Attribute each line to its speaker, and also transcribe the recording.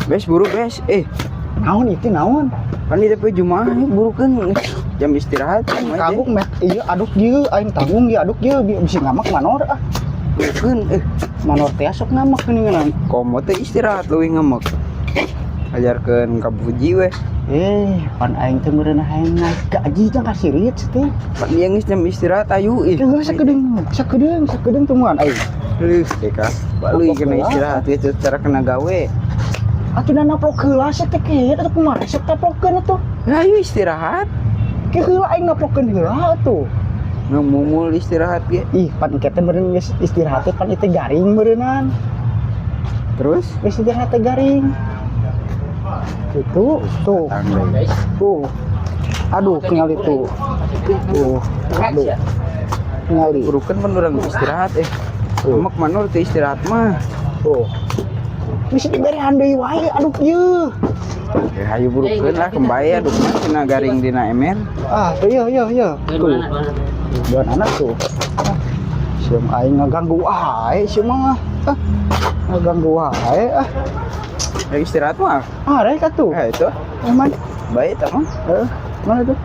Speaker 1: Bes, buru, bes. Eh,
Speaker 2: Naon itu, naon?
Speaker 1: Kan di TP Jumaah burukeun jam istirahat.
Speaker 2: Kagok meh ieu aduk ieu aing tanggung ieu aduk ieu bisi ngamak manor ah.
Speaker 1: Burukeun eh.
Speaker 2: Manor teh sok ngamak geuningan.
Speaker 1: Komo teh istirahat leuwih ngamek. Ajarkeun ka Puji we.
Speaker 2: Eh, pan aing teh meureun hayang naik gaji jang kasirit teh.
Speaker 1: Pan ieu geus jam istirahat, ayu ih.
Speaker 2: Teu sakedeung, sakedeung, sakedeung tungguan aing.
Speaker 1: Leuh deka. Baluy kena istirahat geus secara kena gawe.
Speaker 2: Atuh da naplok heula sia teh kieu atuh, kumaha sok taplokeun atuh?
Speaker 1: Lah, ayo istirahat.
Speaker 2: Ke heula aing naplokeun heula atuh.
Speaker 1: Nu mumul istirahat ge.
Speaker 2: Ih, pan engke teh meureun geus istirahat teh pan itu garing meureunnan.
Speaker 1: Terus.
Speaker 2: Geus istirahat teh garing. Gitu, tuh.
Speaker 1: Tanggung.
Speaker 2: Tuh. Aduh, ningali tuh. Tuh. Aduh. Ningali.
Speaker 1: Burukeun, pan urang istirahat eh.
Speaker 2: Tuh.
Speaker 1: Ngamek manur teh istirahat mah.
Speaker 2: Tuh. Bisa diberehan deui wae, aduh ieu.
Speaker 1: Eh, hayu burukeun lah, kembali aduk mah cenah garing dina ember.
Speaker 2: Ah, tuh iya iya iya. Tuh. Dua anak tuh. Ah, sia mah aing ngaganggu wae sia mah. Ah, ngaganggu wae ah.
Speaker 1: Ya istirahat mah.
Speaker 2: Ah, rek atuh.
Speaker 1: Eh, itu.
Speaker 2: Eh, man.
Speaker 1: Baik tah mah.
Speaker 2: Eh, mana tuh?